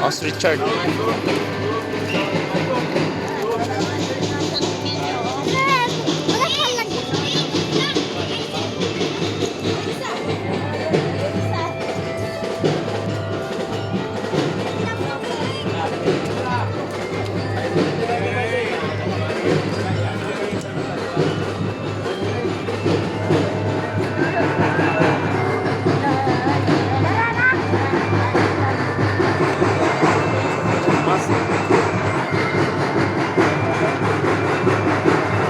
Os Richard. Wala pa lang. Mas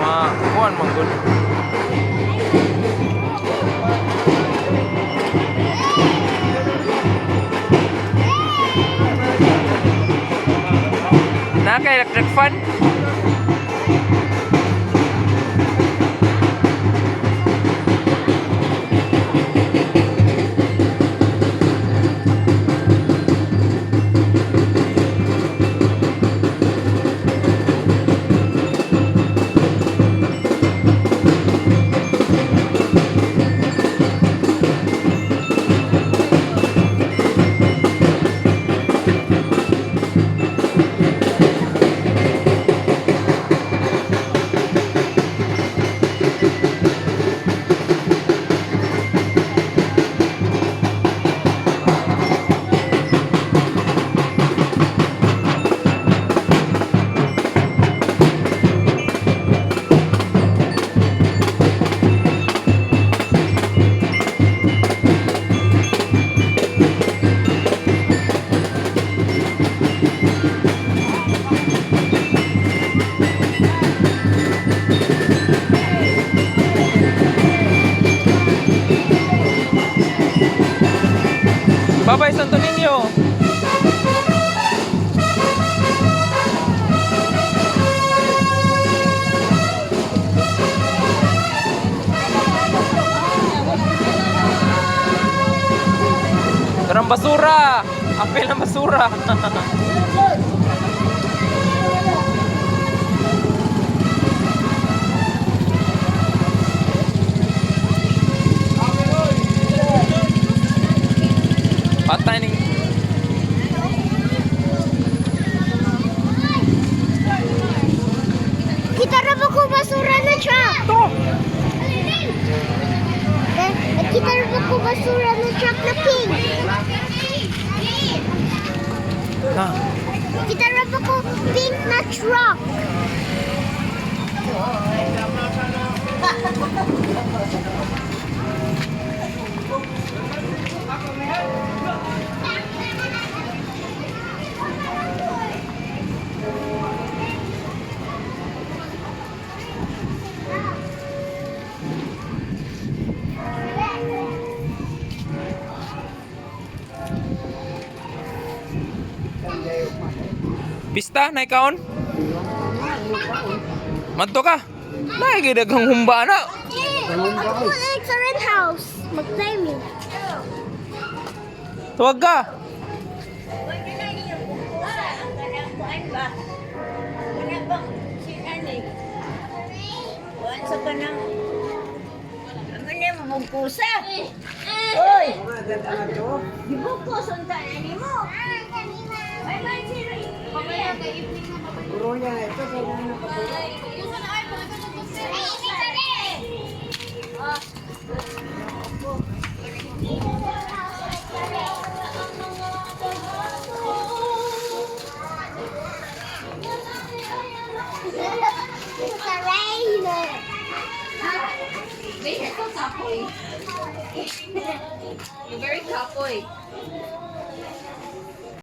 Ma, kuan man gud. Naka electric fan? Bye-bye, Santo Niño. Darang basura! Apel ang basura! Patay ning. Kita ra ba ko basura na truck? To! Eh, kita ra ba ko basura na truck na pink? Na. Kita ra ba ko pink na truck? Pista, na ikaon? Madto ka? Lagi daghang humba na. Ako sa red house. Mag-play me. Tuwag ka. Pwede na niyo buksa ang kanang kuan ba? Kana bang si ani? Kuan sa kanang ano niya mabugkusa? Oy! Gibukos unta na nimo. Ay man sino? Pamaya kay evening na pamaya. Yusa na ay balik ka sa. Sa They are so kapoy. You're very kapoy.